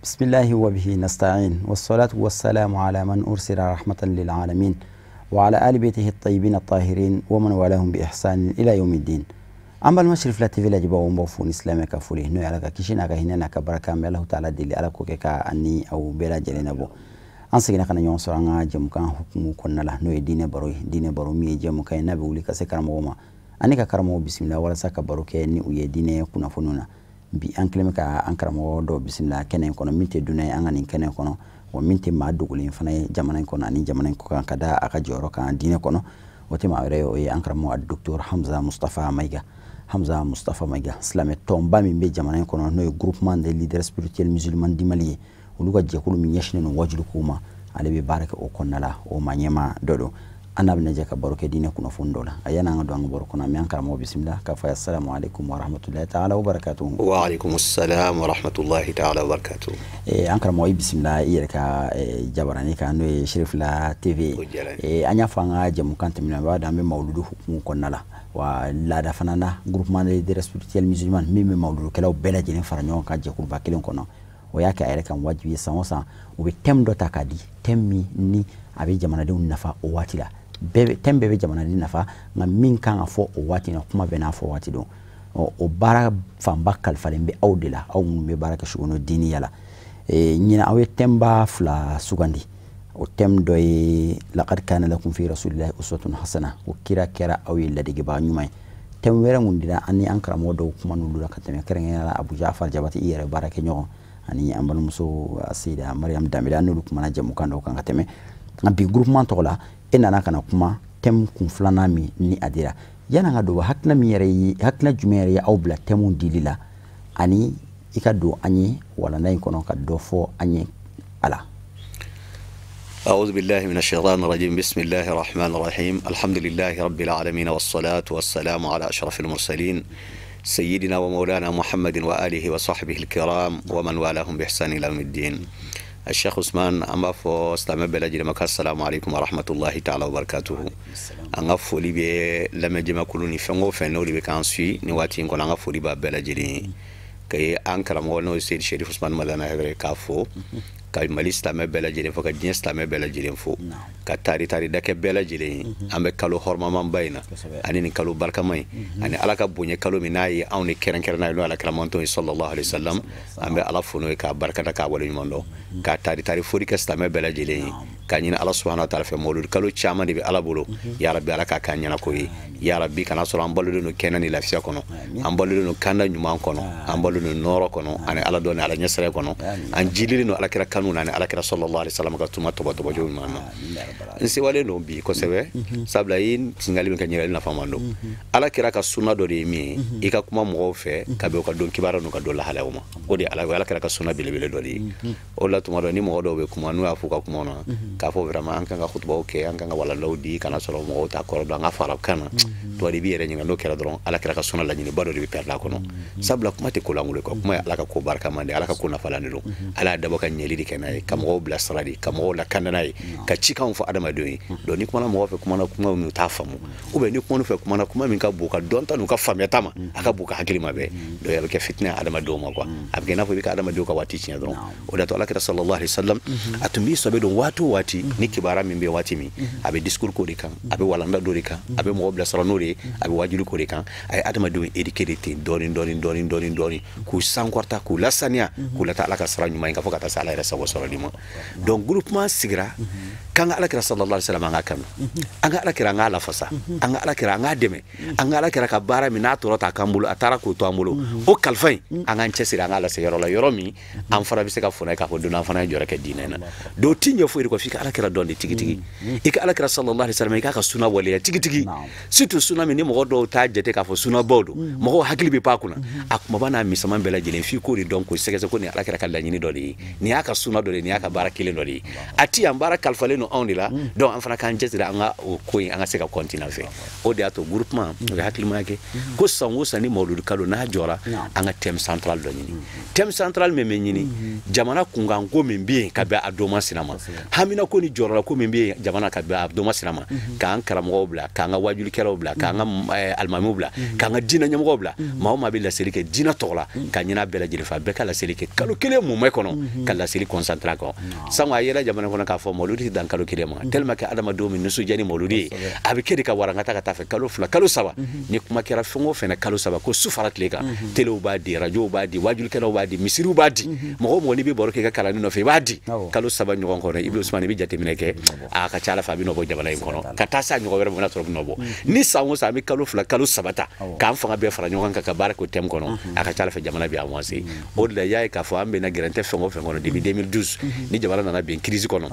بسم الله وبه نستعين والصلاة والسلام على من أرسل رحمة للعالمين وعلى آل بيته الطيبين الطاهرين ومن والاهم بإحسان إلى يوم الدين. An balima Cherifla TV lajɛbaaw, n b'aw fo ni silamɛ ka foli, n'o ye Ala ka kisi n'a ka hinɛ n'a ka baraka. An bɛ Alahu taala deli, Ala k'o kɛ ka ani aw bɛɛ lajɛlen nabɔ. An seginna ka na ɲɔgɔn sɔrɔ an ka jɛmukan hukumu kɔnɔna la, n'o ye diinɛ baro ye. Diinɛ baro min ye jɛmukan ye n'a bɛ wuli ka se karamɔgɔ ma ani ka karamɔgɔ bisimila walasa ka baro kɛ ni u ye diinɛ kunnafoniw na. Bi an kɛlen bɛ ka an karamɔgɔ dɔ bisimila kɛnɛ in kɔnɔ, min tɛ dunan ye an ka nin kɛnɛ kɔnɔ, wa min tɛ maa dogolen fana ye jamana in kɔnɔ ani jamana in kɔkan, ka da a ka jɔyɔrɔ kan diinɛ kɔnɔ. O tɛ maa wɛrɛ ye, o ye an karamɔgɔ Docteur Hamza Mustafa Mayiga. Hamza Mustafa Mayiga, silamɛ tɔnba min bɛ jamana in kɔnɔ, n'o ye Groupement des leaders spirituels musulmans du Mali ye, olu ka jɛkulu min ɲɛsinnen don wajulukow ma, ale bɛ baara kɛ o kɔnɔna la, o maa ɲɛmaa dɔ don. An n'a bɛna jɛ ka baro kɛ diinɛ kunnafoni dɔ la. A yanni an ka don an ka baro kɔnɔ, an bɛ an karamɔgɔ bisimila k'a fɔ assalamu alaikum wa rahmatullahi ta'ala wa barakatuhu. Wa alaikum assalam wa rahmatullahi ta'ala wa barakatuhu. An karamɔgɔ, i bisimila i yɛrɛ ka jabarani kan, n'o ye Cherifla TV. An y'a fɔ an ka jɛmukan tɛmɛnen, a b'a dɔn an bɛ mawuludu hukumu kɔnɔna la, wa laada fana na, Groupement des leaders spirituels musulmans min bɛ mawuludukɛlaw bɛɛ lajɛlen fara ɲɔgɔn kan jɛkuluba kelen kɔnɔ, o y'a kɛ a yɛrɛ kan wajibi ye, san o san u bɛ thème dɔ ta k'a di, thème min ni a bɛ jamanadenw nafa o waati la. Bɛɛ thème bɛɛ bɛ jamanaden nafa, nka min kan ka fɔ o waati na, kuma bɛɛ n'a fɔ waati don. O baara fanba kalifalen bɛ aw de la, aw minnu bɛ baara kɛ sugono diiniya la. Ɲinan aw ye thème ba fila sugandi. O thème dɔ ye laqad kana lakum fi rasulillahi uswatun hasana, o kira kɛra aw ye ladegebaa ɲuman ye. Thème wɛrɛ mun dira an ni an karamɔgɔ dɔw kuma n'olu la ka tɛmɛ, kɛrɛnkɛrɛnnenya la Abu Jafar Jabati, i yɛrɛ baara kɛ ɲɔgɔn, ani an balimamuso Seyida Mariam Danbele, an n'olu kumana jɛmukan dɔw kan ka tɛmɛ. Nka bi, groupement tɔgɔ la, e nana ka na kuma thème kun filanan min ni a dira. Yan'an ka don, hakilina min yɛrɛ ye, hakilina jumɛn yɛrɛ ye aw bila thème dili la, ani i ka don an ye walanda in kɔnɔ ka dɔ fɔ an ye a la? أعوذ بالله من الشيطان الرجيم، بسم الله الرحمن الرحيم، الحمد لله رب العالمين والصلاة والسلام على أشرف المرسلين سيدنا ومولانا محمد وآله وصحبه الكرام ومن والاهم بإحسان إلى يوم الدين. الشيخ عثمان، an b'a fɔ silamɛ bɛɛ lajɛlen ma السلام عليكم ورحمة الله تعالى وبركاته. An ka foli bɛ lamɛnjɛmakulu ni fɛn o fɛn n'olu bɛ k'an suit ni waati in kɔnɔ, an ka foli b'a bɛɛ lajɛlen ye. Ka ye an karamɔgɔ, n'o ye Seyidi Sherif Usman Madani Hayidara, k'a fo, ka Mali silamɛ bɛɛ lajɛlen fo, ka diɲɛ silamɛ bɛɛ lajɛlen fo, ka tari tari dakɛ bɛɛ lajɛlen ye. An bɛ kalo hɔrɔmamanba in na, ani nin kalo barikama in, ani Ala ka bonya kalo min n'a ye anw ni kɛrɛnkɛrɛnna ye, n'o ye Ala kiramanton ye صلى الله عليه وسلم. An bɛ Ala fo n'o ye, k'a barikada, k'a waleɲuman dɔn, k'a tari tari foli kɛ silamɛ bɛɛ lajɛlen ye, k'a ɲini Ala سبحانه وتعالى fɛ. Mawuludi kalo caman de bɛ Ala bolo. Ya rabi, Ala k'a k'an ɲɛna ko ye. Ya rabi, kana sɔrɔ an balolen don kɛnɛ ni lafiya kɔnɔ, an balolen don kanda ɲuman kɔnɔ, an balolen don nɔɔrɔ kɔnɔ ani Ala dɔn ni Ala ɲɛsira kɔnɔ, an jililen don Ala kira kanu na ani Ala kira صلى الله عليه وسلم ka tuma tɔbɔtɔbɔjo ɲuman na. N sewalen don bi kosɛbɛ, sabula i ye ɲininkali min kɛ, ɲininkali nafama don. Ala kira ka sunna dɔ de ye min ye, i ka kuma mɔgɔw fɛ ka bɛn u ka don kibaruya n'u ka don lahalayaw ma, o de ye Ala kira ka sunna belebele dɔ de ye. O la, tuma dɔ ni mɔgɔ dɔw bɛ kuma, n'u y'a fɔ u ka kuma na k'a fɔ vraiment an kan ka kutubaw kɛ, an kan ka walandaw di, kana sɔrɔ mɔgɔw t'a kɔrɔ dɔn, an ka fɔ arabukan na, tuma dɔ i b'i yɛrɛ ɲininka, n'o kɛra dɔrɔn, Ala kira ka sunna laɲiniba dɔ de bɛ pɛrɛn a kɔnɔ. Sabula kuma tɛ ko lankolon ye quoi, kuma ye Ala ka ko barikama de ye, Ala ka ko nafalan de don. Ala y'a dabɔ ka ɲɛli de kɛ n'a ye, ka mɔgɔw bilasira de, ka mɔgɔw lakanda n'a ye, ka cikanw fɔ adamadenw ye. Donc ni kumana mɔgɔ fɛ, kumana kuma min u t'a faamu, ou bien ni kumana fɛ, kumana kuma min ka bon ka dɔn ta n'u ka faamuyata ma, a ka bon ka hakili ma bɛɛ, donc a bɛ kɛ fitinɛ ye adamadenw ma quoi. A bɛ kɛ i n'a fɔ i bɛ ka adamadenw ka waati tiɲɛ dɔrɔn. O de y'a to Ala kira صلى الله عليه وسلم a tun b'i sɔbɛ don waati o waati ni kibaruya min bɛ waati min, a bɛ discours k'o de kan, a bɛ walanda dɔ de kan, a bɛ mɔgɔw bilasira n'o de ye, a bɛ wajuli k'o de kan. A ye adamadenw éduquer de ten dɔɔni dɔɔni dɔɔni dɔɔni dɔɔni, k'u sankɔrɔta, k'u lasaniya, k'u lata Ala ka sira ɲuman ye, ka fɔ ka taa se Ala yɛrɛ sago sɔrɔli ma. Donc groupement sigira k'an ka Ala kira صلى الله عليه وسلم an ka kanu, an ka Ala kira an k'a lafasa, an ka Ala kira an k'a dɛmɛ, an ka Ala kira ka baara min n'a tɔɔrɔ ta k'an bolo, a taara k'o to an bolo, o kalifa in, an k'an cɛsiri, an k'a lase yɔrɔ la, yɔrɔ min an fana bɛ se ka fɔ n'a ye k'a fɔ don an fana ye jɔyɔrɔ kɛ diinɛ na. Donc ti ɲɛ foyi de kɔ f'i ka Ala kira dɔn de tigitigi, i ka Ala kira صلى الله عليه وسلم, i k'a ka suna waleya tigitigi, surtout suna min ni mɔgɔ dɔw t'a jate k'a fɔ sunabaw don, mɔgɔw hakili bɛ pan a kunna, a kumaba n'a misɛnman bɛɛ lajɛlen, f'i k'o de dɔn, k'o sɛgɛsɛgɛ ko nin ye Ala kira ka laɲini dɔ de ye, nin y'a ka suna dɔ de ye, nin y'a ka baara kelen dɔ de ye. A ti yan, baara kalifalen don anw de la. Donc an fana k'an cɛsiri an ka o ko in, an ka se ka continuer fɛ. O de y'a to groupement o ye hakilimaya kɛ ko san o san ni mawuludu kalo n'a jɔra, an ka thème central dɔ ɲini. Thème central min bɛ ɲini, jamana kunkanko min bɛ yen ka bɛn a don masina ma, hamina ko ni jɔyɔrɔla ko min bɛ jamana ka bɛn a dɔ masina ma, k'an karamɔgɔw bila, k'an ka wajulikɛlaw bila, k'an ka alimamiw bila, k'an ka diinɛ ɲɛmɔgɔw bila, maa o maa bɛ laseli kɛ diinɛ tɔgɔ la, ka ɲin'a bɛɛ lajɛlen fɛ, a bɛɛ ka laseli kɛ kalo kelen mumɛ kɔnɔ, ka laseli concentré a kan. Sango a yɛrɛ jamana kɔnɔ k'a fɔ mawuludi tɛ dan kalo kelen ma, tellement que adamadenw bɛ nisɔndiya ni mawuludi ye, a bɛ kɛ de ka warankata ka taa fɛ kalo 2 kalo 3. Ni kuma kɛra fɛn o fɛn na kalo 3 ko su fara tile kan, telew b'a di, rajow b'a di, wajulikɛlaw b'a di, misiriw b'a di, mɔgɔ o mɔgɔ n'i bɛ baro kɛ i ka kalanni nɔfɛ i b'a di. Kalo 3 ɲɔgɔn kɔnɔ, i bɛ Usumani i bɛ jateminɛ kɛ, a ka ca Ala fɛ a bɛ nɔ bɔ jamana in kɔnɔ ka taa se a ɲɔgɔn wɛrɛ ma, sɔrɔ bɛ nɔ bɔ. Ni san o san an bɛ kalo 2 kalo 3 ta k'an fanga bɛɛ fara ɲɔgɔn kan ka baara k'o thème kɔnɔ, a ka ca Ala fɛ jamana bɛ avancer. O de la i y'a ye k'a fɔ an bɛnna gɛrɛntɛ fɛn o fɛn kɔnɔ depuis 2012, ni jamana nana bin crise kɔnɔ,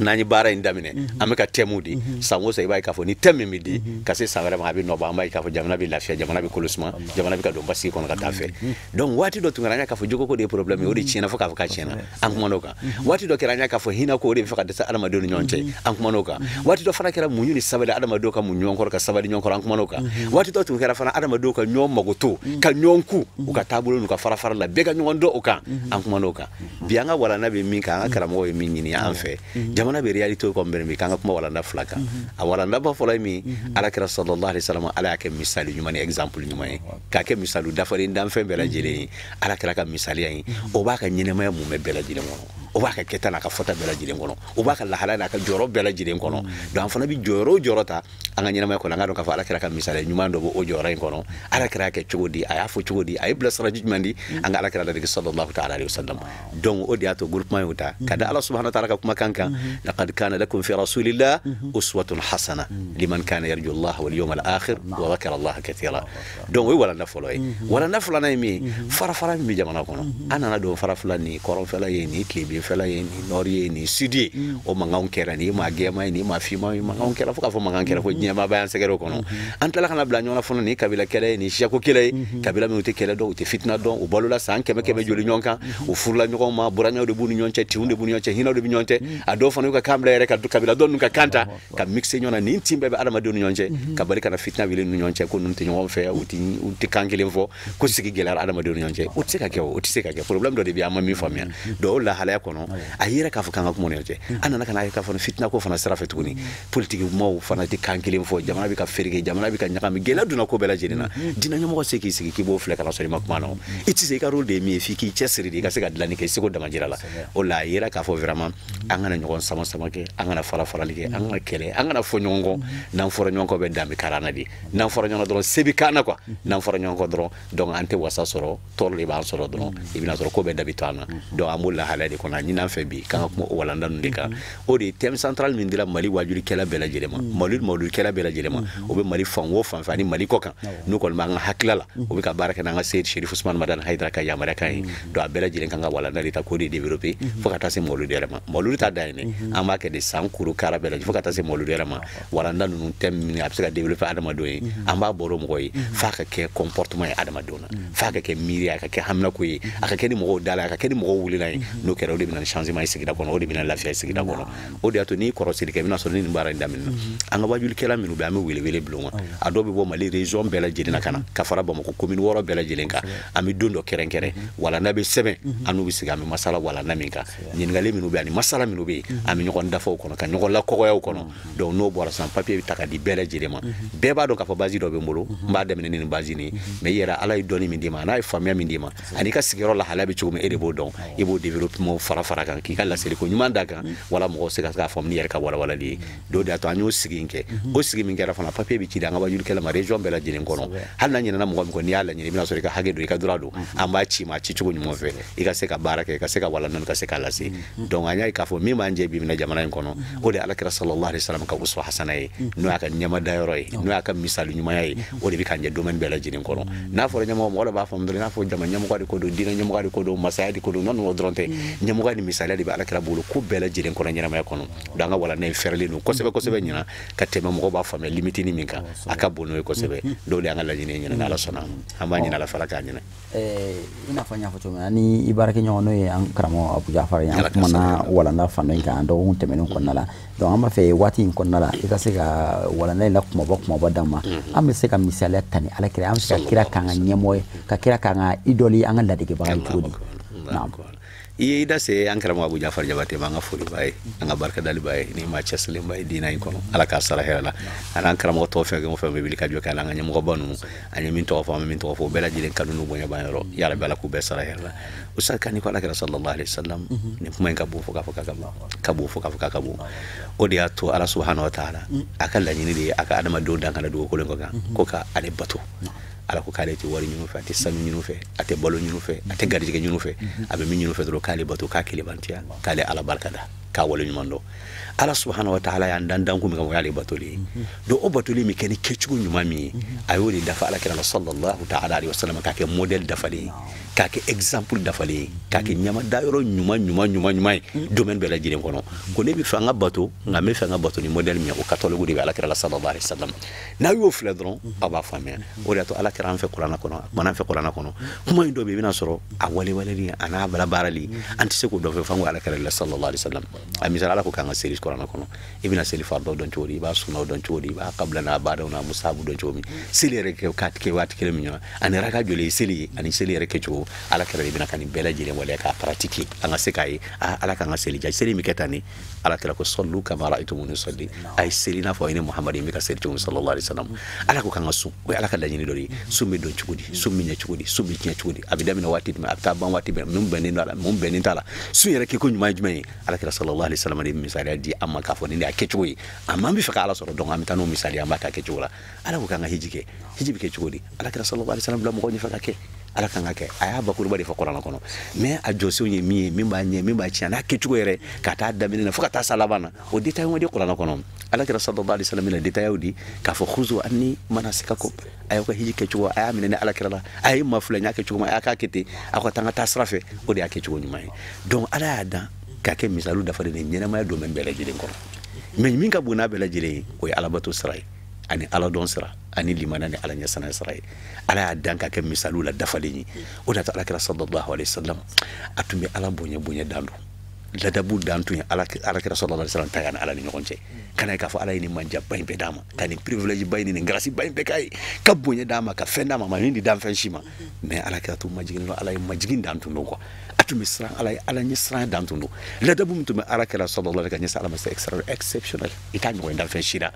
n'an ye baara in daminɛ, an bɛ ka thème di san o san, i b'a ye k'a fɔ ni thème min bɛ di ka se san wɛrɛ ma, a bɛ nɔ bɔ. An b'a ye k'a fɔ jamana bɛ lafiya, jamana bɛ kolo suma, jamana bɛ ka don basigi kɔnɔ ka taa fɛ. Donc waati dɔ tun kɛra an y'a k'a fɔ jogoko de ye problème ye, o de tiɲɛna fo k'a fɔ k'a tiɲɛna, an kumana o kan. Waati dɔ kɛra an y'a k'a fɔ hinɛ ko o de bɛ fɛ ka dɛsɛ adamadenw ni ɲɔgɔn cɛ, an kumana o kan. Waati dɔ fana kɛra muɲu ni sabali, adamadenw ka muɲu ɲɔgɔn kɔrɔ, ka sabali ɲɔgɔn kɔrɔ, an kumana o kan. Waati dɔ tun kɛra fana adamadenw ka ɲɔgɔn magoto, ka ɲɔgɔn ku u ka taabolo n'u ka fara fara la, bɛɛ ka ɲɔgɔn dɔn o kan, an kumana o kan. Bi an ka walanda bɛ min kan, an ka karamɔgɔ ye min ɲini an fɛ, jamana bɛ réalité kɔnɔ bi, k'an ka kuma walanda 2 kan. A walanda ba fɔlɔ ye min, Alakira sallallahu alaihi wasallam, Ala y'a kɛ misali ɲuman ni exemple ɲuman ye, k'a kɛ misali dafalen danfɛn bɛɛ lajɛlen ye. Alakira ka misaliya in, o b'a ka ɲɛnɛmaya mumɛ bɛɛ lajɛlen kɔnɔ, o b'a ka kɛta n'a ka fɔta bɛɛ lajɛlen kɔnɔ, o b'a ka lahala n'a ka jɔyɔrɔ bɛɛ lajɛlen kɔnɔ. Donc an fana bɛ jɔyɔrɔ o jɔyɔrɔ ta an ka ɲɛnɛmaya kɔnɔ, an ka dɔn k'a fɔ Alakira ka misaliya ɲuman dɔ b'o jɔyɔrɔ in kɔnɔ. Alakira y'a kɛ cogo di, a y'a fɔ cogo di, a ye bilasiraji jumɛn di an ka Alakira ladege sallallahu ta'ala alaihi wasallam. Donc o de y'a to groupement y'o ta ka da Ala subhanahu wa ta'ala ka kumakan kan, laqad kana lakum fi rasulillah uswatun hasana liman kana yarju Allah wal yawmal akhir wa dhakara Allah kathira. Donc o ye walanda fɔlɔ ye. Walanda filanan ye min ye, fara fara min bɛ jamana kɔnɔ, an nana don fara fila ni kɔrɔnfɛla ye, ni tilebinfɛla ye, ni nord ye, ni sud ye, o mankanw kɛra, ni maa gɛman ye, ni maa finman ye, mankanw kɛra fo k'a fɔ mankan kɛra fo diɲɛmaa b'a y'an sɛgɛrɛ o kɔnɔ. An tilala ka na bila ɲɔgɔn na fana, ni kabila kɛlɛ ye, ni siyako kɛlɛ ye, kabila minnu tɛ kɛlɛ dɔn, u tɛ fitina dɔn, u balola san 100 100 joli ɲɔgɔn kan, u furula ɲɔgɔn ma, buranyaw de b'u ni ɲɔgɔn cɛ, tinw de b'u ni ɲɔgɔn cɛ, hinɛw de b'u ni ɲɔgɔn cɛ. A dɔw fana y'u ka kan bila yɛrɛ ka kabila dɔ ninnu ka kan ta ka mixer ɲɔgɔn na, nin tin bɛɛ bɛ adamadenw ni ɲɔgɔn cɛ, ka bali ka na fitina wuli ni ɲɔgɔn cɛ, ko ninnu tɛ ɲɔgɔn fɛ, u tɛ kan kelen fɔ, ko sigi gɛlɛyara adamadenw ni ɲɔgɔn cɛ. O tɛ se ka kɛ, o tɛ se ka kɛ. Problème dɔ de bɛ yen an ma min faamuya. Donc o lahalaya kɔnɔ, a yɛrɛ k'a fɔ k'an ka kuma ni ɲɔgɔn cɛ, an nana ka na ye k'a fɔ fitina ko fana sira fɛ tuguni, politique kumaw fana tɛ kan kelen fɔ, jamana bɛ ka fereke, jamana bɛ ka ɲagami, gɛlɛya donna ko bɛɛ lajɛlen na. Diinɛ ɲɛmɔgɔ se k'i sigi k'i b'o filɛ ka na sɔrɔ i ma kuma na, i tɛ se, i ka rôle de ye min ye, f'i k'i cɛsiri de i ka se ka dilanni kɛ i seko damajira la. O la a yera k'a fɔ vraiment an kana ɲɔgɔn sama sama kɛ, an kana fara farali kɛ, an kana kɛlɛ, an kana fɔ ɲɔgɔn kɔ. N'an fɔra ɲɔgɔn kɔ bɛ dan bɛ kari an na de, n'an fɔra ɲɔgɔn dɔrɔn se bɛ k'an na quoi, n'an fɔra ɲɔgɔn kɔ dɔrɔn donc an tɛ wasa sɔrɔ, tɔɔrɔ de b'an sɔrɔ dɔrɔn, i bɛna sɔrɔ ko bɛɛ da bɛ to an na. Donc an b'o lahalaya de kɔnɔ, a ɲini an fɛ bi k'an ka kuma o walanda ninnu de kan. O de ye thème central min dira Mali wajulikɛla bɛɛ lajɛlen ma, Mali mawuludikɛla bɛɛ lajɛlen ma, o bɛ Mali fan o fan fɛ ani Mali kɔ kan, n'u kɔni b'an ka hakilila la, o bɛ ka baara kɛ n'an ka Seyidi Sherif Usumani Madani Hayidara ka yamaruya kan ye. Donc a bɛɛ lajɛlen kan ka walanda de ta k'o de développer fo ka taa se mawuludi yɛrɛ ma. Mawuludi ta dan ye dɛ, an b'a kɛ de san kuru kara bɛɛ lajɛlen fo ka taa se mawuludi yɛrɛ ma. Walanda ninnu thème min a bɛ se ka développer adamadenw ye, an b'a bɔrɔ mɔgɔ ye f'a ka kɛ comportement ye adamadenw na, f'a ka kɛ miiri, a ka kɛ haminako ye, a ka kɛ ni mɔgɔw da la, a ka kɛ ni mɔgɔw wulila ye. N'o kɛra, o de bɛ na ni changement ye sigida kɔnɔ, o de bɛ na lafiya ye sigida kɔnɔ. O de y'a to n'i kɔrɔsili kɛ, i bɛna sɔrɔ ni nin baara in daminɛna, an ka wajulikɛla minnu bɛ, an bɛ wele bila u ma, a dɔw bɛ bɔ Mali région bɛɛ lajɛlen na ka na ka fara Bamakɔ commune 6 bɛɛ lajɛlen kan. An bɛ don dɔ kɛrɛnkɛrɛn, walanda bɛ sɛbɛn, an n'u bɛ sigi, an bɛ masala walanda min kan, ɲininkali minnu bɛ ani masala minnu bɛ yen, an bɛ ɲɔgɔn dafa o kɔnɔ, ka ɲɔgɔn lakɔgɔya o kɔnɔ. Donc n'o bɔra sisan, papier bɛ ta ka di bɛɛ lajɛlen ma. Bɛɛ b'a dɔn k'a fɔ base dɔ bɛ n bolo, n b'a daminɛ ni nin base nin ye, mais i yɛrɛ Ala ye dɔnni min d'i ma, n'a ye faamuya min d'i ma, ani i ka sigiyɔrɔ lahalaya bɛ cogo min, e de b'o dɔn, i b'o développement fara fara kan, k'i ka laseli ko ɲuman d'a kan, wala mɔgɔw se ka k'a faamu n'i yɛrɛ ka walawalali ye. Donc de y'a to an y'o sigi in kɛ. O sigi min kɛra fana, papier bɛ ci di an ka wajulikɛla ma région bɛɛ lajɛlen kɔnɔ. Hali n'a ɲinɛna mɔgɔ min kɔ, n'i y'a laɲini, i bɛna sɔrɔ i ka hakɛ don, i ka droit don, an b'a ci ma a cicogo ɲuman fɛ, i ka se ka baara kɛ, i ka se ka walanda, ka se k'a lase. Donc an y'a ye k'a fɔ min b'an jɛ bi minɛ jamana in kɔnɔ, o de ye Alakira sallallahu alaihi wasallam ka uswa hasana ye, n'o y'a ka ɲɛmadayɔrɔ ye, n'o y'a ka misali ɲumanya ye, o de bɛ k'an jɛ domaine bɛɛ lajɛlen kɔnɔ. N'a fɔra ɲɛmɔgɔ, mɔgɔ dɔ b'a faamu dɔrɔn, i n'a fɔ jama ɲɛmɔgɔ de ko don, diinɛ ɲɛmɔgɔ de ko don, masaya de ko don, non o dɔrɔn tɛ. Ɲɛmɔgɔ ni misaliya de bɛ Alakira bolo ko bɛɛ lajɛlen kɔnɔ ɲɛnamaya kɔnɔ. Donc an ka walanda in fɛrɛlen don kosɛbɛ kosɛbɛ ɲina ka tɛmɛ mɔgɔw b'a faamuya limite min kan, a ka bon n'o ye kosɛbɛ. Dɔw de y'an ka laɲini ye ɲinɛ, n'Ala sɔnna, an b'a ɲini Ala fɛ, Ala k'a ɲinɛ. I n'a fɔ n y'a fɔ cogo min na, ni i baarakɛɲɔgɔn n'o ye an karamɔgɔ Abu Jafar ye, an kumana walanda fan dɔ in kan dɔgɔkun tɛmɛnen kɔnɔna la. Donc an b'a fɛ waati in kɔnɔna la, i ka se ka walanda in la kumaba kumaba d'an ma. An bɛ se ka misaliya ta ni Alakira, an bɛ se ka kira k'an ka ɲɛmɔgɔ ye, ka kira k'an ka idole ye, an ka ladegebaga ye cogo di? I ye i da se an karamɔgɔ Abu Jafar Jabate ma, an ka foli b'a ye, an ka barikadali b'a ye, ni maa cɛsirilen ba ye diinɛ in kɔnɔ, Ala k'a sara hɛrɛ la. Ani an karamɔgɔ tɔw fɛn o fɛn bɛ wuli ka jɔ kɛ, an ka ɲɛmɔgɔba ninnu, an ye min tɔgɔ fɔ, an bɛ min tɔgɔ fɔ, o bɛɛ lajɛlen kanu n'u bonya b'an yɔrɔ, ya Rabbi, Ala k'u bɛɛ sara hɛrɛ la. Ustaz Kani ko Ala kɛra sallallahu alaihi wasallam, nin kuma in ka bon fo k'a fɔ k'a ka bon, ka bon fo k'a fɔ k'a ka bon. O de y'a to Ala subhanahu wa ta'ala a ka laɲini de ye a ka adamadenw dan ka na dugukolo in kɔ kan ko ka ale bato. Ala ko k'ale tɛ wari ɲini fɛ, a tɛ sanu ɲini fɛ, a tɛ balo ɲini fɛ, a tɛ garijɛgɛ ɲini fɛ, a bɛ min ɲini fɛ dɔrɔn k'ale bato, k'a kelebantiya, k'ale Ala barika da, k'a wale ɲuman dɔn. Ala subhanahu wa ta'ala y'an dan dankun min kama, o y'ale batoli ye. Donc o batoli min kɛ ni kɛcogo ɲuman min ye, a y'o de dafa Ala kira la sallallahu ta'ala alaihi wasallam, k'a kɛ modèle dafalen ye, k'a kɛ exemple dafalen ye, k'a kɛ ɲamadayɔrɔ ɲuman ɲuman ɲuman ɲuman ye domaine bɛɛ lajɛlen kɔnɔ. Ko ne bɛ fɛ an ka bato, nka n bɛ fɛ an ka bato ni modèle min ye, o catalogue de bɛ Ala kira la sallallahu alaihi wasallam. N'a y'o filɛ dɔrɔn, aw b'a faamuya. O de y'a to Ala kira an fɛ kuranɛ kɔnɔ, a kumana an fɛ kuranɛ kɔnɔ, kuma in dɔ bɛ yen, i bɛna sɔrɔ a walewaleli a n'a baarali, an tɛ se k'o dɔn fɛ f'an ko Ala kira la sallallahu alaihi wasallam. A misali, Ala ko k'an ka seli kuranɛ kɔnɔ, i bɛna seli faridaw dɔn cogo di, i b'a sunaw dɔn cogo di, i b'a kabila n'a baadaw n'a musahabu dɔn cogo min, seli yɛrɛ kɛ ka kɛ waati kelen min ɲɔgɔn, ani raka joli ye seli ye, ani seli yɛrɛ kɛcogo, Ala kira de bɛna ka nin bɛɛ lajɛlen waleya k'a pratiquer, an ka se k'a ye. Ala k'an ka seli ja, seli min kɛ tan ni Ala kira ko sallu kama ra'aytumuni usalli, a ye seli n'a fɔ i ni Muhamadu n bɛ ka seli cogo min sallallahu alaihi wasallam. Ala ko k'an ka sun, o ye Ala ka laɲini dɔ de ye. Sun bɛ dɔn cogo di, sun bɛ ɲɛ cogo di, sun bɛ tiɲɛ cogo di, a bɛ daminɛ waati jumɛn, a bɛ taa ban waati jumɛn, mun bɛnnen don a la, mun bɛnnen t'a la, sun yɛrɛ kɛko ɲuman ye jumɛn ye. Ala kira sallallahu alaihi wasallam de ye misaliya di an ma k'a fɔ nin de y'a kɛcogo ye. A ma an bɛ fɛ ka Ala sɔrɔ, donc an bɛ taa n'o misali, an b'a k'a kɛcogo la. Ala ko k'an ka hiji kɛ, hiji bɛ kɛ cogo di? Ala kira sallallahu alaihi wasallam bila mɔgɔw ɲɛfɛ ka kɛ, Ala kan ka kɛ, a y'a bakuruba de fɔ kuranɛ kɔnɔ, mais a jɔsenw ye min ye, min b'a ɲɛ, min b'a tiɲɛ, n'a kɛcogo yɛrɛ ka taa daminɛ na fo ka taa sa laban na, o détail ma di kuranɛ kɔnɔ. Ala kira sallallahu alaihi wasallam bɛna détail di k'a fɔ khuzu anni manasikakum, a y'aw ka hiji kɛcogo, a y'a minɛ ni Ala kira la, a ye ma filɛ n y'a kɛcogo ma, a y'a k'a kɛ ten, aw ka taa n ka taa sira fɛ, o de y'a kɛcogo ɲuman ye. Donc Ala y'a dan k'a kɛ misaliw dafalen de ɲɛnamaya domaine bɛɛ lajɛlen kɔnɔ, mais min ka bon n'a bɛɛ lajɛlen ye, o ye alabato sira ye, ani Ala dɔn sira, ani limana ni Ala ɲɛsana sira ye. Ala y'a dan ka kɛ misaliw la dafalen ye. O de y'a to Ala kira sallallahu alaihi wasallam a tun bɛ Ala bonya, bonya dan don, ladabu dan tun ye Ala kira sallallahu alaihi wasallam ta ye ani Ala ni ɲɔgɔn cɛ. Kana ye k'a fɔ Ala ye nin manja ba in bɛɛ d'a ma, ka nin privilège ba in ni nin grâce ba in bɛɛ k'a ye, ka bonya d'a ma, ka fɛn d'a ma, ma min di dan fɛn si ma, mais Ala kira tun majiginnen don, Ala ye majigin dan tun don quoi. A tun bɛ siran Ala ye, Ala ɲɛ siran dan tun don. Ladabu min tun bɛ Ala kira sallallahu alaihi wasallam ka ɲɛsin Ala ma, c'est exceptionnel, i t'a ɲɔgɔn ye dan fɛn si la,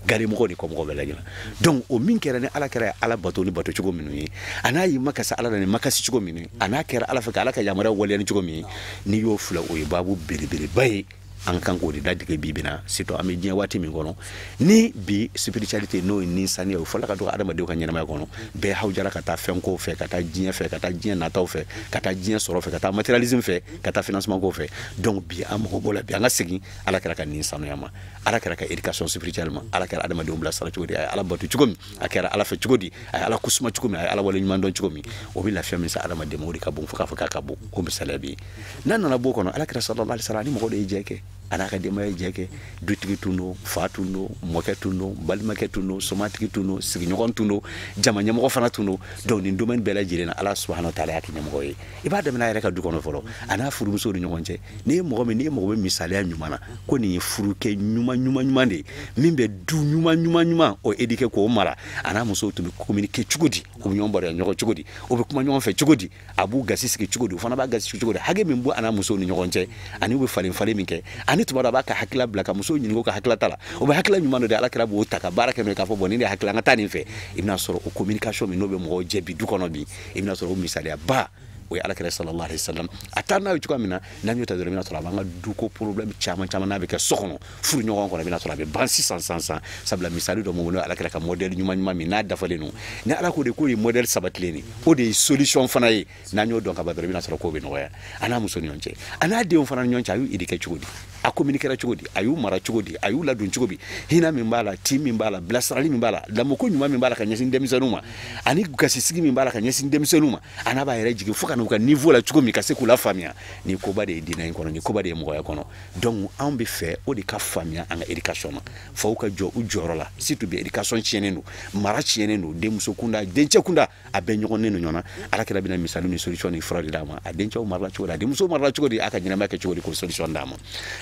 gari mɔgɔw ni kɔmɔgɔw bɛɛ lajɛlen. Donc o min kɛra ni Ala kɛra ye Ala bato ni bato cogo minnu ye, a n'a y'i makasi Ala la ni makasi cogo minnu ye, a n'a kɛra Ala fɛ ka Ala ka yamaruya waleya ni cogo min ye, n'i y'o filɛ, o ye baabu belebeleba ye. An kan k'o de dadige bi bi na, surtout an bɛ diɲɛ waati min kɔnɔ ni bi spiritualité n'o ye ni saniya, o fɔlɔ ka dɔgɔ adamadenw ka ɲɛnamaya kɔnɔ, bɛɛ hawujara ka taa fɛnko fɛ, ka taa diɲɛ fɛ, ka taa diɲɛ nataw fɛ, ka taa diɲɛ sɔrɔ fɛ, ka taa matérialisme fɛ, ka taa financement ko fɛ. Donc bi an mago b'o la, bi an ka segin Ala kɛra ka nin sanuya ma, Ala kɛra ka éducation spirituelle ma, Ala kɛra adamadenw bilasira cogo di, a ye Ala bato cogo min, a kɛra Ala fɛ cogo di, a ye Ala kusuma cogo min, a ye Ala wale ɲuman dɔn cogo min, o bɛ lafiya min se adamaden ma, o de ka bon fo k'a fɔ k'a ka bon. O misaliya bɛ yen. N'a nana bɔ o kɔnɔ, Ala kɛra sallallahu alaihi wasallam ni mɔgɔ de ye jɛ kɛ, a n'a ka denbaya ye jɛ kɛ, dutigi tun don, fa tun don, mɔkɛ tun don, balimakɛ tun don, somatigi tun don, sigiɲɔgɔn tun don, jama ɲɛmɔgɔ fana tun don. Donc nin domaine bɛɛ lajɛlen na, Ala subahana wa taala y'a kɛ ɲɛmɔgɔ ye. I b'a daminɛ a yɛrɛ ka du kɔnɔ fɔlɔ, a n'a furumuso ni ɲɔgɔn cɛ. N'i ye mɔgɔ min, n'i ye mɔgɔ bɛ misaliya ɲuman na, ko nin ye furukɛ ɲuman ɲuman ɲuman de ye, min bɛ du ɲuman ɲuman ɲuman o éduquer k'o mara, a n'a musow tun bɛ communiquer cogo di, u bɛ ɲɔgɔn baroya ɲɔgɔn cogo di, u bɛ kuma ɲɔgɔn fɛ cogo di, a b'u gasi sigi cogo di, u fana b'a gasi sigi cogo di, hakɛ min b'u a n'a musow ni ɲɔgɔn cɛ, ani u bɛ falen falen min kɛ, ani tuma dɔ a b'a ka hakilila bila ka musow ɲininka ka hakilila ta la, o bɛ hakilila ɲuman dɔ di, Ala kira b'o ta ka baara kɛ n'o ye k'a fɔ bon nin de hakilila, an ka taa nin fɛ. I bɛna sɔrɔ o communication min n'o bɛ mɔgɔw jɛ bi du kɔnɔ bi, i bɛna sɔrɔ o misaliya ba o ye Ala kira sallallahu alaihi wasallam. A taa n'a ye cogoya min na, n'an y'o ta dɔrɔn, i bɛna sɔrɔ a b'an ka duko problème caman caman n'a bɛ kɛ so kɔnɔ, furu ɲɔgɔn kɔnɔ, i bɛna sɔrɔ a bɛ ban sisan sisan sisan. Sabula misali dɔ m'o Ala kira ka modèle ɲuman ɲuman min n'a dafalen don, ni Ala ko de k'o ye modèle sabatilen de, o de ye solution fana ye, n'an y'o dɔn ka ban dɔrɔn, i bɛna sɔrɔ k'o bɛ nɔgɔya. A n'a muso ni ɲɔgɔn cɛ, a n'a denw fana ni ɲɔgɔn cɛ, a y'u éduquer cogo di, a communiquer cogo di, a y'u mara cogo di, a y'u ladon cogo di, hinɛ min b'a la, tin min b'a la, bilasirali min b'a la, lamɔko ɲuman min b'a la ka ɲɛsin denmisɛnninw ma, ani gasisigi min b'a la ka ɲɛsin denmisɛnninw ma, a n'a b'a yɛrɛ jigin fo ka n'u ka niveau la cogo min ka se k'u lafaamuya. Ni koba de ye diinɛ in kɔnɔ, ni koba de ye mɔgɔya kɔnɔ. Donc anw bɛ fɛ o de ka faamuya an ka éducation na, faw ka jɔ u jɔyɔrɔ la, surtout bi éducation tiɲɛnen don, mara tiɲɛnen don, denmuso kunda, dencɛ kunda, a bɛɛ ɲɔgɔnnen don ɲɔgɔn na. Ala kɛra bɛna misali ni solution ni fura de d'a ma, a dencɛw marala cogo di, a denmuso marala cogo di, a ka ɲɛnamaya kɛ cogo di, k'o solution d'a ma.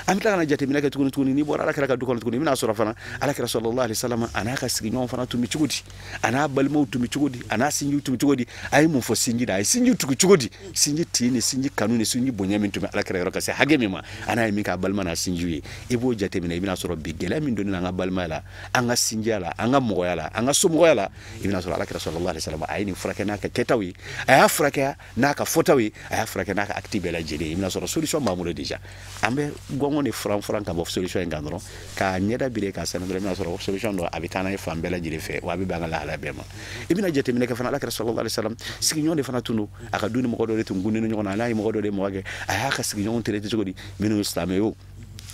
An bɛ tila ka na jateminɛ kɛ tuguni n'i bɔra alakira ka du kɔnɔ tuguni i bɛna sɔrɔ fana alakira sallallahu alaihi wasallam a n'a ka sigiɲɔgɔn fana tun bɛ cogo di, a n'a balimaw tun bɛ cogo di, a n'a sinjiw tun bɛ cogo di, a ye mun fɔ sinji la, a ye sinji tugu cogo di, sinji tin ni sinji kanu ni sinji bonya min tun bɛ alakira yɔrɔ ka se hakɛ min ma, a n'a ye min k'a balima n'a sinjiw ye, i b'o jateminɛ. I bɛna sɔrɔ bi gɛlɛya min donna an ka balimaya la, an ka sinjiya la, an ka mɔgɔya la, an ka somɔgɔya la, i bɛna sɔrɔ alakira sallallahu alaihi wasallam a ye nin furakɛ n'a ka kɛtaw ye, a y'a furakɛ n'a ka fɔtaw ye, a y'a furakɛ n'a ka acte bɛɛ lajɛlen ye. I bɛna sɔrɔ solution b'an bolo déjà, an bɛ gɔngɔn de furan ka bɔ solution in kan dɔrɔn k'a ɲɛda bire k'a sɛnɛ dɔrɔn, i bɛna sɔrɔ solution dɔ a bɛ taa n'a ye fan bɛɛ lajɛlen fɛ, wa a bɛ bɛn an ka lahalaya bɛɛ ma. I bɛna jateminɛ kɛ fana alakira sallallahu alaihi wasallam sigiɲɔgɔn de fana tun don, a ka du ni mɔgɔ dɔ de tun gunnen ɲɔgɔn na, a n'a ye mɔgɔ dɔ de mɔgɔ kɛ, a y'a ka sigiɲɔgɔn traité cogo di, minnu ye silamɛ ye o,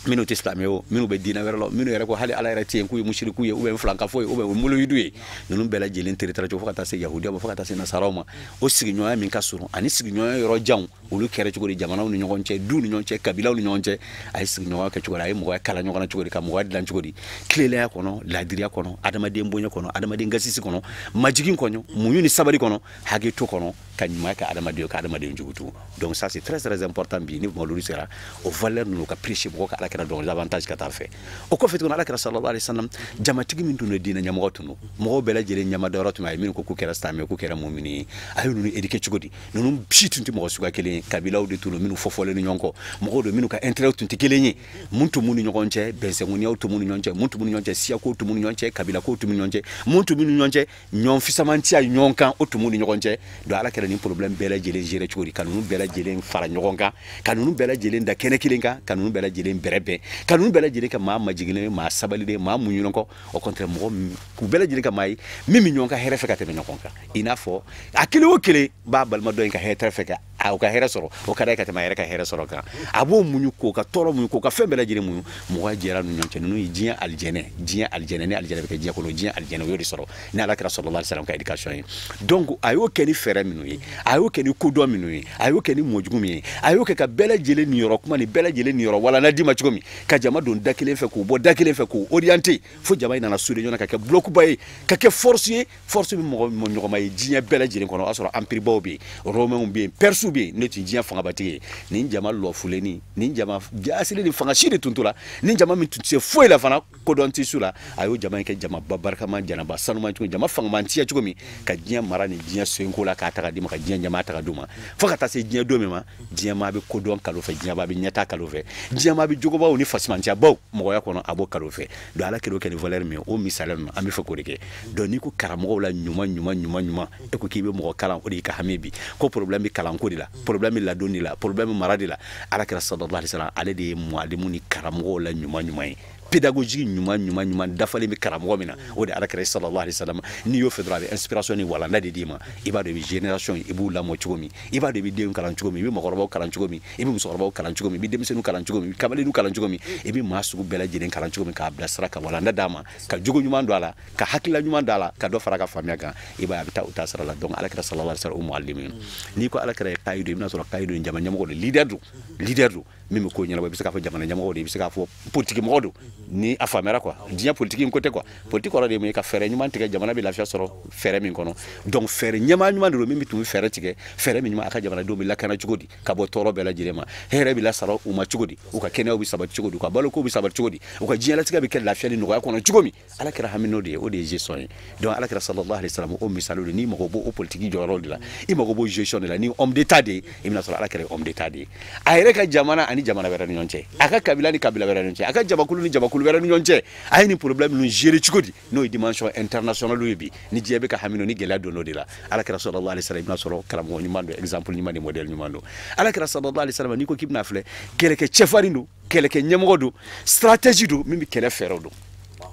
minnu tɛ silamɛ ye o, minnu bɛ diinɛ wɛrɛ la, minnu yɛrɛ ko hali ala yɛrɛ tɛ yen k'u ye musiriku ye ou bien filankafo ye ou bien muluyidu ye, ninnu bɛɛ lajɛlen traité cogo fo ka taa se yahudiya ma, fo ka taa se nasaraw ma. O sigiɲɔgɔnya min ka surun ani sigiɲɔgɔnya yɔrɔ janw, olu kɛra cogo di jamanaw ni ɲɔgɔn cɛ, du ni ɲɔgɔn cɛ, kabilaw ni ɲɔgɔn cɛ, a ye sigiɲɔgɔnya kɛ cogo di, a ye mɔgɔya kala ɲɔgɔn na cogo di, ka mɔgɔya dilan cogo di, tilelenya kɔnɔ, laadiriya kɔnɔ, adamaden bonya kɔnɔ, adamaden gasisi kɔnɔ, majigin kɔnɔ, muɲu ni sabali kɔnɔ, hakɛto kɔnɔ, ka ɲuman kɛ adamaden ka adamaden jugu tugun. Donc ça c'est très très important bi ni mawludi sera o valeur ninnu ka prêcher mɔgɔ ka alakira dɔn davantage ka taa fɛ. O kɔfɛ tuguni alakira sallallahu alaihi wasallam jamatigi min tun don, diinɛ ɲɛmɔgɔ tun don, mɔgɔw bɛɛ lajɛlen ɲamadayɔrɔ tun a ye minnu ko k'u kɛra silamɛ, k'u kɛra mumini ye, a ye ninnu éduquer cogo di? Ninnu si tun tɛ mɔgɔ suguya kelen ye, kabilaw de tun don minnu fɔfɔlen ni ɲɔgɔn kɔ, mɔgɔw don minnu ka intérêt tun tɛ kelen ye, mun tun b'u ni ɲɔgɔn cɛ, bɛnsɛnkoniyaw tun b'u ni ɲɔgɔn cɛ, mun tun b'u ni ɲɔgɔn cɛ, siyako tun b'u ni ɲɔgɔn cɛ, kabilako tun b'u ni ɲɔgɔn cɛ, mun tun b'u ni ɲɔgɔn cɛ, ɲɔgɔn fisamantiya ɲɔgɔn kan o tun b'u ni ɲɔgɔn cɛ. Donc ala kɛra nin problème bɛɛ lajɛlen gérer cogo di, ka ninnu bɛɛ lajɛlen fara ɲɔgɔn kan, ka ninnu bɛɛ lajɛlen da kɛnɛ kelen kan, ka ninnu bɛɛ lajɛlen bɛrɛbɛn, ka ninnu bɛɛ lajɛlen ka maa majiginnen, maa sabalilen, maa muɲunen kɔ, au contraire mɔgɔ k'u bɛɛ lajɛlen ka maa ye min bɛ ɲɔgɔn ka hɛrɛ fɛ ka tɛmɛ ɲɔgɔn kan. I n'a fɔ a kelen o kelen b'a balima dɔ in ka hɛrɛ fɛ ka o ka hɛrɛ sɔrɔ, o ka d'a ye ka tɛmɛ a yɛrɛ ka hɛrɛ sɔrɔ kan, a b'o muɲu k'o ka tɔɔrɔ muɲu k'o ka fɛn bɛɛ lajɛlen muɲu. Mɔgɔ jɛra n'u ɲɔgɔn cɛ, ninnu ye diɲɛ alijɛnɛ, diɲɛ alijɛnɛ ni alijɛnɛ bɛ kɛ diɲɛ kɔnɔ, diɲɛ alijɛnɛ o y'o de sɔrɔ ni alakira sallallahu alaihi wasallam ka éducation ye. Donc a y'o kɛ ni fɛɛrɛ minnu ye, a y'o kɛ ni kodɔn minnu ye, a y'o kɛ ni mɔjugu min ye, a y'o kɛ ka bɛɛ lajɛlen niyɔrɔ kuma ni bɛɛ lajɛlen niyɔrɔ walanda d'i ma cogo min, ka jama don da kelen fɛ k'u bɔ da kelen fɛ k'u orienter fo jama in nana soudé ɲɔgɔn na ka kɛ bloc ba ye, ka kɛ force ye, force min mɔgɔ ɲɔgɔnma ye diɲɛ bɛɛ lajɛlen kɔnɔ. O y'a sɔrɔ empire baw bɛ yen, romains bɛ yen, perses bɛ yen, ne tun diɲɛ fangabatigi ye. Nin jama lɔfulenni, nin jama jasili ni fanga si de tun t'o la, nin jama min tun tɛ se foyi la fana, kodɔn tɛ su la, a y'o jama in kɛ jama ba barikama, janaba sanuman cogo, jama fangamantiya cogo min, ka diɲɛ mara ni diɲɛ senko la k'a ta ka d'i ma, ka diɲɛ ɲɛmaa ta ka d'u ma, fo ka taa se diɲɛ don min ma, diɲɛ maa bɛ kodɔn kalo fɛ, diɲɛ maa bɛ ɲɛtaa kalo fɛ, diɲɛ maa bɛ jogobaw ni fasimantiyabaw mɔgɔya kɔnɔ, a b'o kalo fɛ. Donc ala kɛra o kɛ ni valeur min ye, o misaliya ninnu an bɛ fɛ k'o de kɛ. Donc n'i ko karamɔgɔw la ɲuman ɲuman ɲuman ɲuman, e ko k'i bɛ mɔgɔ kalan, o de y'i ka hami bi, ko problème bɛ kalanko de la, problème bɛ ladon de la, problème bɛ mara de la. Ala kɛra sallallahu alaihi wasallam ale de ye mualimu ni karamɔgɔw la ɲuman ɲuman ye, pédagogie ɲuman ɲuman ɲuman dafalen bɛ karamɔgɔ min na, o de ala kɛra sallallahu alaihi wasallam. N'i y'o fɛ dɔrɔn a bɛ inspiration ni walanda de d'i ma. I b'a dɔn i bɛ génération i b'u lamɔ cogo min, i b'a dɔn i bɛ denw kalan cogo min, i bɛ mɔgɔkɔrɔbaw kalan cogo min, i bɛ musokɔrɔbaw kalan cogo min, i bɛ denmisɛnninw kalan cogo min, i bɛ kamalenninw kalan cogo min, i bɛ maa sugu bɛɛ lajɛlen kalan cogo min, k'a bilasira, ka walanda d'a ma, ka jogo ɲuman don a la, ka hakilila ɲuman don a la, ka dɔ fara a ka faamuya kan, i b'a ye a bɛ taa o taasira la. Donc ala kɛra sallallahu alaihi wasallam o muallimu ye. N'i ko ala kɛra ye kayidu, i bɛna sɔrɔ kayidu jama ɲɛmɔgɔ don, leader don, leader don min bɛ ko ɲɛnabɔ. I bɛ se k'a fɔ jamana ɲɛmɔgɔ don, i bɛ se k'a fɔ politique mɔgɔ don, ni a faamuyara quoi. Diɲɛ politique in ko tɛ quoi, politique kɔrɔ de ye mun ye? Ka fɛɛrɛ ɲuman tigɛ jamana bɛ lafiya sɔrɔ fɛɛrɛ min kɔnɔ. Donc fɛɛrɛ ɲɛmaa ɲuman de don min bɛ tun bɛ fɛɛrɛ tigɛ, fɛɛrɛ min ɲuman a ka jamanadenw bɛ lakana cogo di ka bɔ tɔɔrɔ bɛɛ lajɛlen ma, hɛrɛ bɛ lasara u ma cogo di, u ka kɛnɛyaw bɛ sabati cogo di, u ka baloko bɛ sabati cogo di, u ka diɲɛlatigɛ bɛ kɛ lafiya ni nɔgɔya kɔnɔ cogo min. Ala kɛra hami n'o de ye, o de ye gestion ye. Donc ala kɛra sallallahu alaihi wasallam o misali don. N'i mago b'o politique jɔyɔrɔ de la, i mago b'o gestion de la, ni homme d'état de ye, i bɛna sɔrɔ ala kɛra homme d'état de ye. A yɛrɛ ka jamana ani jamana wɛrɛ ni ɲɔgɔn cɛ, a ka kabila ni kabila wɛrɛ ni ɲɔgɔn cɛ, a ka jamakulu ni jamakulu wɛrɛ ni ɲɔgɔn cɛ, a ye nin problème ninnu gérer cogo di, n'o ye dimension internationale ye bi ni diɲɛ bɛ ka hami ni gɛlɛya don o de la. Ala kɛra sallallahu alaihi wasallam i bɛna sɔrɔ karamɔgɔ ɲuman don, exemple ɲuman ni modèle ɲuman don. Ala kɛra sallallahu alaihi wasallam n'i ko k'i bɛna filɛ, kɛlɛkɛ cɛfarin don, kɛlɛkɛ ɲɛmɔgɔ don, stratégie don min bɛ kɛlɛ fɛɛrɛ don,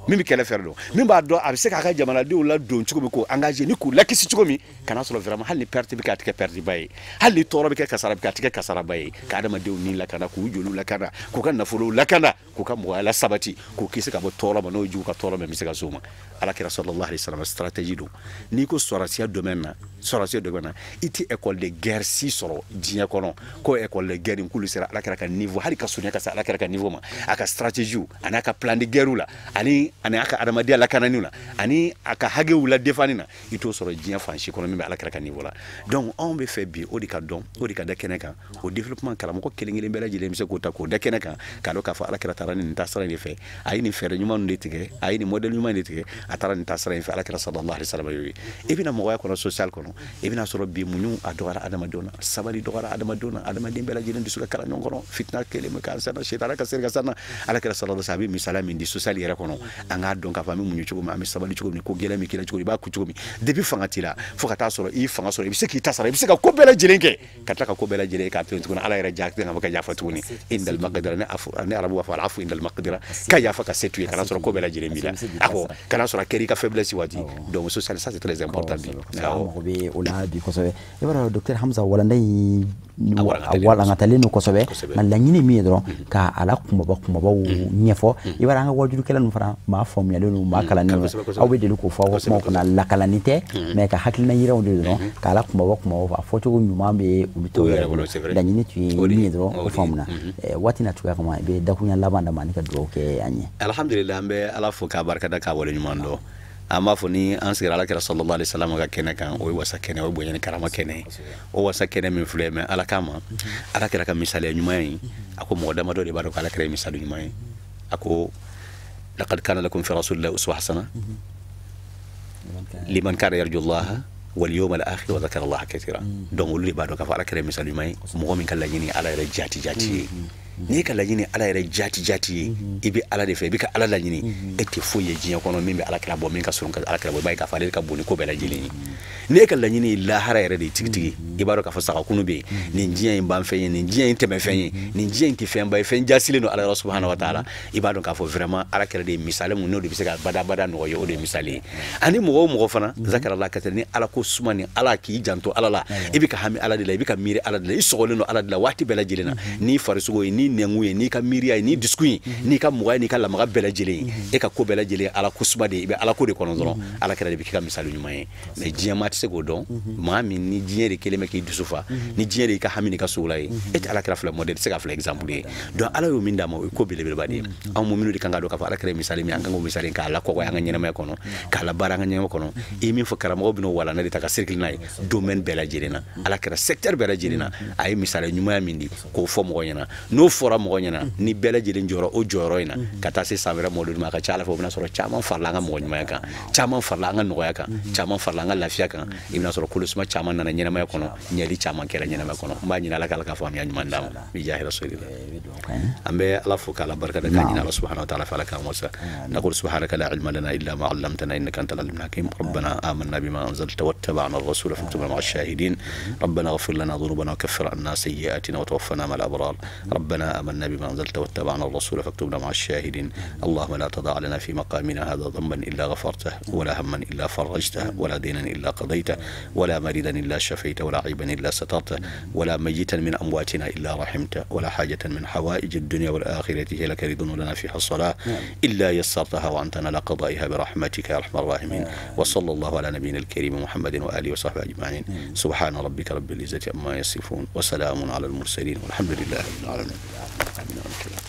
min bɛ kɛlɛ fɛɛrɛ don, min b'a dɔn a bɛ se k'a ka jamanadenw ladon cogo min, k'o engagé ni k'u lakisi cogo min, kana sɔrɔ vraiment hali ni perte bɛ kɛ a tɛ kɛ perte ba ye, hali ni tɔɔrɔ bɛ kɛ kasara bɛ kɛ a tɛ kɛ kasaraba ye, ka adamadenw ni lakana, k'u joliw lakana, k'u ka nafolow lakana, k'u ka mɔgɔya lasabati, k'u kisi ka bɔ tɔɔrɔ ma, n'o ye jugu ka tɔɔrɔ min bɛ se ka s'o ma. Ala kɛra sallallahu alaihi wasallam stratégie don. N'i ko sɔrɔsiya domaine na, Sɔrɔdasiya domaine na, i tɛ école de guerre si sɔrɔ diɲɛ kɔnɔ ko école de guerre in k'olu sera Ala kira ka niveau, hali ka surunya ka se Ala kira ka niveau ma, a ka stratégie ani a ka plan de guerre la, ani a ka adamadenya lakanani la, ani a ka hakɛw la défendre na, i t'o sɔrɔ diɲɛ fan si kɔnɔ min bɛ Ala kira ka niveau la. Donc anw bɛ fɛ bi o de ka dɔn, o de ka da kɛnɛ kan. O développement karamɔgɔ kelen kelen bɛɛ lajɛlen bɛ se k'o ta k'o da kɛnɛ kan, k'a dɔn k'a fɔ Ala kira taara nin taasira in de fɛ, a ye nin fɛɛrɛ ɲuman de tigɛ, a ye nin modèle ɲuman de tigɛ, a taara nin taasira in fɛ. Ala kira sallallahu alaihi wasallam y'o ye. I bɛna mɔgɔya kɔnɔ, social kɔnɔ, i bɛna sɔrɔ bi muɲu a dɔgɔyara adamadenw na, sabali dɔgɔyara adamadenw na, adamaden bɛɛ lajɛlen dusu ka kala ɲɔgɔn kɔrɔ, fitina kelen bɛ k'an sanna, sitana ka seri ka sanna. Ala kira sallallahu alaihi wasallam a bɛ misaliya min di social yɛrɛ kɔnɔ, an k'a dɔn k'a fɔ an bɛ muɲu cogo min, an bɛ sabali cogo min, ko gɛlɛn min kɛra cogo min, i b'a ku cogo min, depuis fanga t'i la fo ka taa sɔrɔ i fanga sɔrɔ, i bɛ se k'i ta sara, i bɛ se ka ko bɛɛ lajɛlen kɛ, ka tila ka ko bɛɛ lajɛlen k'a to yen tuguni, Ala yɛrɛ ja ka yafa tuguni. Indal maqdira, ne arabu b'a fɔ al-afu indal maqdira, ka yafa ka se to yen, kana sɔrɔ ko bɛɛ lajɛlen b'i la, awɔ, kana sɔrɔ a kɛra i ka faiblesse waati. Donc social, ça c'est très important bi. Awɔ, mɔgɔ bɛ o la bi kosɛbɛ. I b'a dɔn docteur Hamza, walanda in walankatalen don kosɛbɛ, nka laɲini min ye dɔrɔn ka a la kunbaba kunbabaw ɲɛfɔ. I b'a dɔn an ka wajulukɛla ninnu fana maa faamuyalen don, maa kalannen don, aw bɛ deli k'o fɔ aw ka kumaw kɔnɔ, lakalanni tɛ mais ka hakilina yiraw de dɔrɔn k'a la kunbaba kunbabaw a fɔcogo ɲuman bɛ olu tɔw yɛrɛ bolo. Laɲini tun ye min ye dɔrɔn o faamuna. Waati na cogoya kama, i bɛ dakuruɲa laban d'a ma ani ka dugawu kɛ an ye. Alhamdulillah, an bɛ Ala fo k'a barikada k'a waleɲuman dɔn. An b'a fɔ ni an sigira Ala kira sallallahu alaihi wasallam ka kɛnɛ kan, o ye wasa kɛnɛ, o ye bonya ni karama kɛnɛ. O wasa kɛnɛ min filɛ mɛ Ala kama, Ala kira ka misaliya ɲuman ye, a ko mɔgɔ damadɔ de b'a dɔn ko Ala kira ye misali ɲuman ye. A ko laqad kana lakum fi rasulillahi uswa hasana liman kana yarju Allah wal yawmal akhir wa dhakara Allah kathira. Donc olu de b'a dɔn k'a fɔ Ala kira ye misali ɲuman ye, mɔgɔ min ka laɲini Ala yɛrɛ jati jati ye. N'i ka laɲini Ala yɛrɛ jati jati ye, i bɛ Ala de fɛ, i bɛ ka Ala laɲini, e tɛ foyi ye diɲɛ kɔnɔ min bɛ Ala kira bɔ, min ka surun ka Ala kira bɔ, i b'a ye k'a fɔ ale ka bon ni ko bɛɛ lajɛlen ye. N'e ka laɲini ye lahara yɛrɛ de ye tigitigi, i b'a dɔn k'a fɔ sagakunu bɛ yen, nin diɲɛ in banfɛn ye, nin diɲɛ in tɛmɛfɛn ye, nin diɲɛ in tɛ fɛnba ye, fɛn jasilen don Ala yɔrɔ subahana wa taala. I b'a dɔn k'a fɔ vraiment Ala kira de ye misali mun n'o de bɛ se ka badabada nɔgɔya, o de ye misali ye. Ani mɔgɔ o mɔgɔ fana zakarala ka ni Ala ko suma ni Ala k'i janto Ala la, i bɛ ka hami Ala de la, i bɛ ka miiri Ala de la, i sɔgɔlen don Ala de la waati bɛɛ lajɛlen na, n'i farisogo ye, n'i nɛnkun ye, n'i ka miiriya ye, n'i dusukun ye, n'i ka mɔgɔya, n'i ka lamaga bɛɛ lajɛlen ye, e ka ko bɛɛ lajɛlen Ala ko suma de ye, i bɛ Ala ko de kɔnɔ dɔrɔn, Ala kira de bɛ k'i ka misali ɲuman ye. Mais diɲɛ maa tɛ se k'o dɔn, maa min ni diɲɛ de kelen bɛ k'i dusu fa, ni diɲɛ de y'i ka hami n'i ka sogola ye, e tɛ Ala kira filɛ modèle, tɛ se ka filɛ exemple ye. Donc Ala y'o min d'a ma, o ye ko belebeleba de ye. Anw minnu de kan ka dɔn k'a fɔ Ala kira ye misali min, an kan k'o misali k'a lakɔgɔ an ka ɲɛnamaya kɔnɔ, k'a labaara an ka ɲɛnamaya kɔnɔ. I ye min fɔ karamɔgɔ bɛn'o walanda de ta ka circuler n'a ye domaine bɛɛ lajɛlen na, Ala kira secteur bɛɛ lajɛlen na, a ye misali ɲuman min di k'o fɔ mɔgɔ ɲɛna. N'o fɔra mɔgɔ ɲɛna, ni bɛɛ lajɛlen jɔra o jɔyɔrɔ in na ka taa se san wɛrɛ mɔgɔ ma, a ka ca Ala fɛ o bɛna sɔrɔ caman farala an ka mɔgɔ ɲumanya kan, caman farala an ka nɔgɔya kan, caman farala an ka lafiya kan. I bɛna sɔrɔ kolosuma caman nana ɲɛnamaya kɔnɔ, ɲɛli caman kɛra ɲɛnamaya kɔnɔ. N b'a ɲini Ala k'Ala ka faamuya ɲuman d'an ma. Bi jahi rasulillah. An bɛ Ala fo k'Ala barika da, k'a ɲini Ala subhanahu wa ta'ala fɛ Ala k'an wasa. Naqul subhanaka la ilma lana illa ma 'allamtana innaka antal alimul hakim. Rabbana amanna bima anzalta wattaba'na ar-rasula faktubna ma'a ash-shahidin. Rabbana ighfir lana dhunubana wa kaffir 'anna sayyi'atina wa tawaffana ma'al abrar. ربنا آمنا بما أنزلت واتبعنا الرسول فاكتبنا مع الشاهدين. اللهم لا تضع لنا في مقامنا هذا ذنبا إلا غفرته، ولا هما إلا فرجته، ولا دينا إلا قضيته، ولا مريضا إلا شفيته، ولا عيبا إلا سترته، ولا ميتا من أمواتنا إلا رحمته، ولا حاجة من حوائج الدنيا والآخرة هي لك رضا لنا فيها الصلاة إلا يسرتها وأنت على قضائها برحمتك يا أرحم الراحمين. وصلى الله على نبينا الكريم محمد وآله وصحبه أجمعين. سبحان ربك رب العزة عما يصفون وسلام على المرسلين والحمد لله رب العالمين.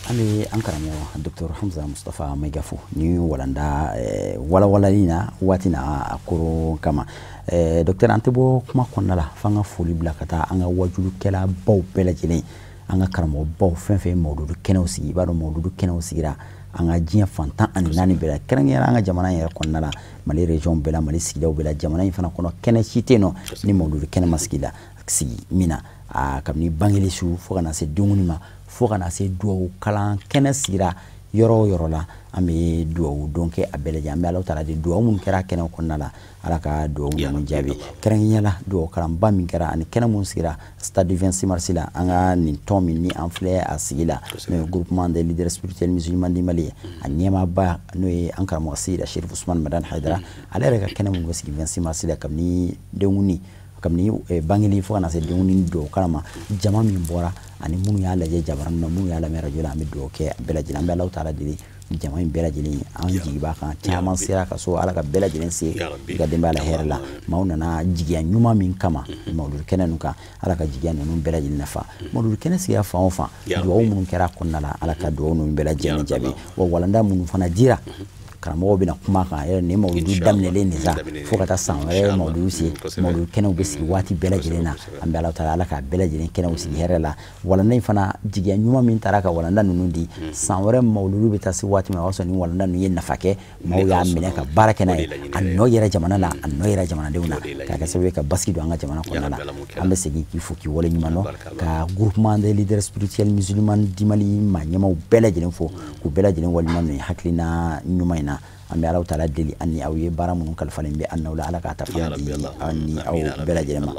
An bɛ an karamɔgɔ Dr Hamza Mustafa Mayiga fo ni walanda walawalali na waati na a koron kama. Docteur, an tɛ bɔ kuma kɔnɔna la f'an ka foli bila ka taa an ka wajulukɛlabaw bɛɛ lajɛlen, an ka karamɔgɔbaw fɛn fɛn ye mawuludu kɛnɛw sigi. I b'a dɔn mawuludu kɛnɛw sigira an ka diɲɛ fan 14 bɛɛ la, kɛrɛnkɛrɛnnenya an ka jamana yɛrɛ kɔnɔna la, Mali région bɛɛ la, Mali sigidaw bɛɛ la, jamana in fana kɔnɔ kɛnɛ si tɛ yen nɔ ni mawuludu kɛnɛ ma sigi la sigi min na, kabini bangeli su fo ka na se dumuni ma, fo ka na se duwawu kalan kɛnɛ sigira yɔrɔ o yɔrɔ la, an bɛ duwawu don kɛ a bɛɛ lajɛlen. An bɛ Ala taala de duwawu minnu kɛra kɛnɛ kɔnɔna la, Ala ka duwawu ninnu jaabi. Kɛrɛnkɛrɛnnenya la duwawu kalanba min kɛra ani kɛnɛ minnu sigira stade du 26 mars la, an ka nin tɔn min ni an filɛ a sigi la, n'o ye groupement des leaders spirituels musulmans du Mali, a ɲɛmaaba n'o ye an karamɔgɔ Seyida Cherif Ousmane Madani Haidara, ale yɛrɛ ka kɛnɛ minnu bɛ sigi 26 mars la, kabini denkundi, kabini bangeli fo ka na se denkundi duwawu kalan ma, jama min bɔra ani minnu y'a lajɛ jabaranin na, minnu y'a lamɛn radio la, an bɛ duwawu kɛ a bɛɛ lajɛlen. An bɛ Ala taala deli Jama in bɛɛ lajɛlen, an jigi b'a kan, caman sera ka so. Ala ka bɛɛ lajɛlen se i ka denbaya la hɛrɛ la. Maaw nana jigiya ɲuman min kama mawuludu kɛnɛ ninnu kan, Ala ka jigiya ninnu bɛɛ lajɛlen nafa. Mawuludu kɛnɛ sigira fan o fan, dugawu minnu kɛra a kɔnɔna la, Ala ka dugawu ninnu bɛɛ lajɛlen jaabi. Wa walanda minnu fana dira, karamɔgɔw bɛna kuma kan yɛrɛ. Nin mawuludu daminɛlen nin sa, fo ka taa san wɛrɛ mawuludu se, mawuludu kɛnɛw bɛ sigi waati bɛɛ lajɛlen na. An bɛ Ala taala, Ala k'a bɛɛ lajɛlen kɛnɛw sigi hɛrɛ la. Walanda in fana, jigiya ɲuman min taara ka walanda ninnu di, san wɛrɛ mawuludu bɛ taa se waati min, o y'a sɔrɔ ni walanda ninnu ye nafa kɛ, maaw y'a minɛ ka baara kɛ n'a ye, a nɔ yɛrɛ jamana la, a nɔ yɛrɛ jamanadenw na, k'a kɛ sababu ye ka basigi don an ka jamana kɔnɔna la. An bɛ segin k'i fo, k'i wale ɲuman dɔn, ka Groupement des leaders spirituels musulmans du Mali maa ɲɛmaw bɛɛ lajɛlen fo, k'u bɛɛ lajɛlen waleɲuman dɔn hakilina ɲuman in na. An bɛ Ala taala deli an ni aw ye, baara minnu kalifalen bɛ an n'aw la, Ala k'a ta fana di an ni aw bɛɛ lajɛlen ma.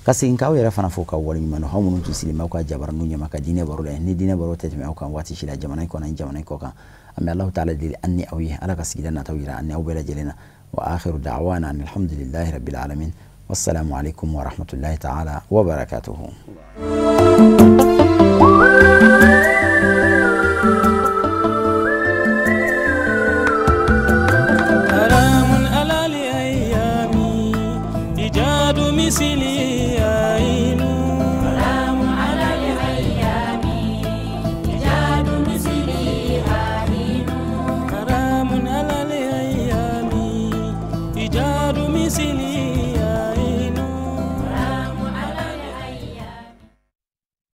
Ka segin k'aw yɛrɛ fana fo ka waleɲuman dɔn, aw minnu tun sigilen b'aw ka jabaraninw ɲɛma ka diinɛ baro la. Ni diinɛ baro tɛ tɛmɛ aw kan waati si la, jamana in kɔnɔ ni jamana in kɔ kan. An bɛ Ala taala deli an ni aw ye, Ala ka sigida nataw yira an ni aw bɛɛ lajɛlen na. Wa akhiru da'wana alhamdulillahi rabbil alamin, wassalamu alaikum wa rahmatullahi ta'ala wa barakatuhu.